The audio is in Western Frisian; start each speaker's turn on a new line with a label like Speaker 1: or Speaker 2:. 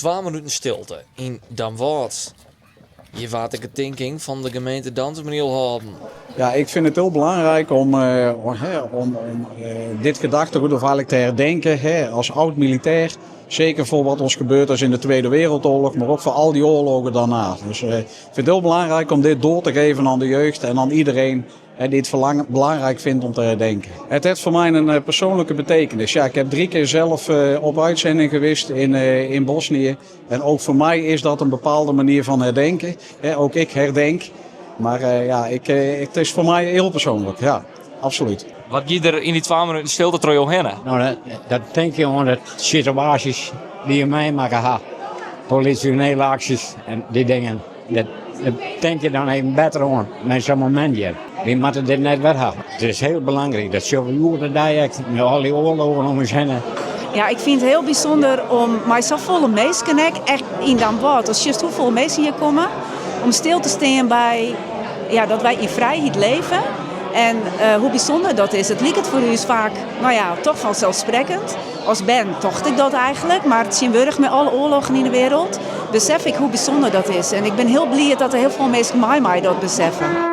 Speaker 1: Twa minuten stilte yn Damwâld. Hjir waard de getinking fan de gemeente Dantumadiel hâlden.
Speaker 2: Ja, ik vind het heel belangrijk om dit gedachtegoed of eigenlijk te herdenken, hè, als oud-militair. Zeker voor wat ons gebeurd is in de Tweede Wereldoorlog, maar ook voor al die oorlogen daarna. Dus ik vind het heel belangrijk om dit door te geven aan de jeugd en aan iedereen, hè, die het belangrijk vindt om te herdenken. Het heeft voor mij een persoonlijke betekenis. Ja, ik heb drie keer zelf op uitzending geweest in Bosnië. En ook voor mij is dat een bepaalde manier van herdenken. Ook ik herdenk. Maar ja, het is voor mij heel persoonlijk. Ja, absoluut.
Speaker 1: Wat giet der yn dy 2 minuten stilte troch jo hinne?
Speaker 3: Nou, dat tink je oan de situaasjes dy't je meimakke ha. Polisjonele aksjes en dy dingen. Dat tink je dan even better oan by sa'n momint hjir. Wy moatte dit net wer ha. It is hiel belangryk. Dat sjogge we hjoed-de-dei ek mei al dy oarloggen om ús hinne.
Speaker 4: Ja, ik fyn it hiel bysûnder om mei safolle minsken ek, echt yn Damwâld. Ast sjochst hoefolle minsken hjir komme, om stil te stean by, ja, dat wy yn frijheid leve. En hoe bysûnder dat is. It liket foar ús faak, no ja, toch fanselssprekkend. As bern tocht ik dat eigentlik, mar tsjintwurdich mei alle oarloggen yn de wrâld besef ik hoe bysûnder dat is. En ik bin hiel bliid dat der hiel folle minsken mei my dat beseffe.